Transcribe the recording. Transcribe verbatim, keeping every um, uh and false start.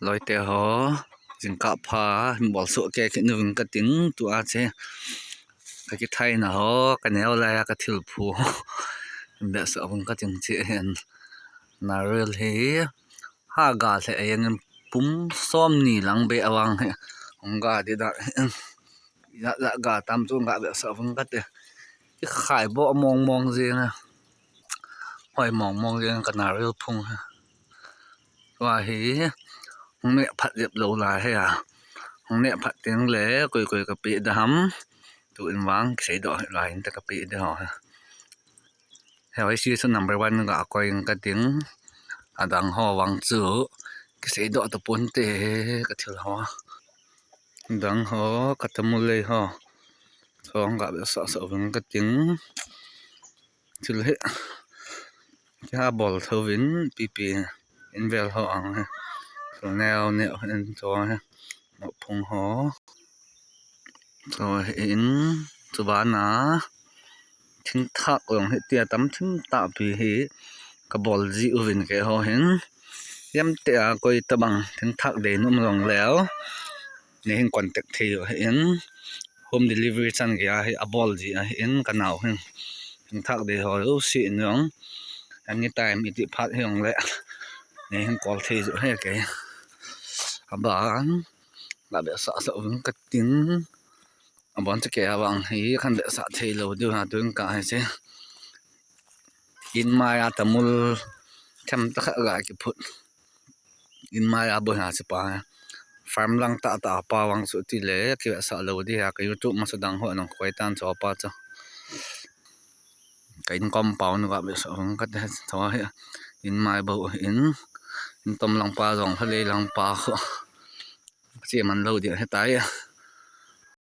Loite ho, jingkah pha, hin bol soh kei kit uving kating, tua che. Ka kithaina ho, ka neo lai a ka thil phu. Hin behsah uving kating che hin. Nariyal hi, ha ga lheh a jeng in pum som ni lang be a vang hi. Hung ga di da hin. Ijat jat ga tam chu ga behsah uving kate. Kikhai bo mong mong jeng a. Hoi mong mong jeng ka nariyal phung hi. Tua hi, hung neh phat jep lou lai hi a. Hung neh phat teng le, koi koi ka pe da ham. Tu in vang, kisei doh lai in te ka pe da ho hi. He hoi si chu number one ga koi in kating. Adang ho vang chu, kisei doh ta pon te, ka thil ho. Dang ho, ka tamul lei ho. Chong ga behsah sah uving kating. Thil hi, kiha bol tho vin, pipi, in vel ho ang hi. Thil neo neo in cho hi. Mo phung ho. Cho hi in, chu bana. Thingthak jong hi tia tam thim ta pi hi. Ka bol ji uvin kei ho hin. Jam te a koi tabang thingthak dei nom jong leu. Nei hin contact thei u hin. Home delivery chan gei a hi a bol ji a hin ka nau hin. Thingthak dei ho jouse in jong. Anytime iti phat hi jong le. Nei hin call thei u hi kei. Aban. Ga behsah sah uving kating. Abon chu kei a vang hi kan behsah thei lou diu na tuin ka hi che. In mai a tamul them ta kha ga kiphut. In mai a bo ha che pa. Farm lang ta ta pa vang chu ti le kibehsah lou di ha ka YouTube ma chu dang ho nang koi tan cho pa chu. Ka in compound ga behsah uving kate cho hi. In mai bo in. In tom lang pa jong ha lei lang pa kho. Che man lou di hi tai.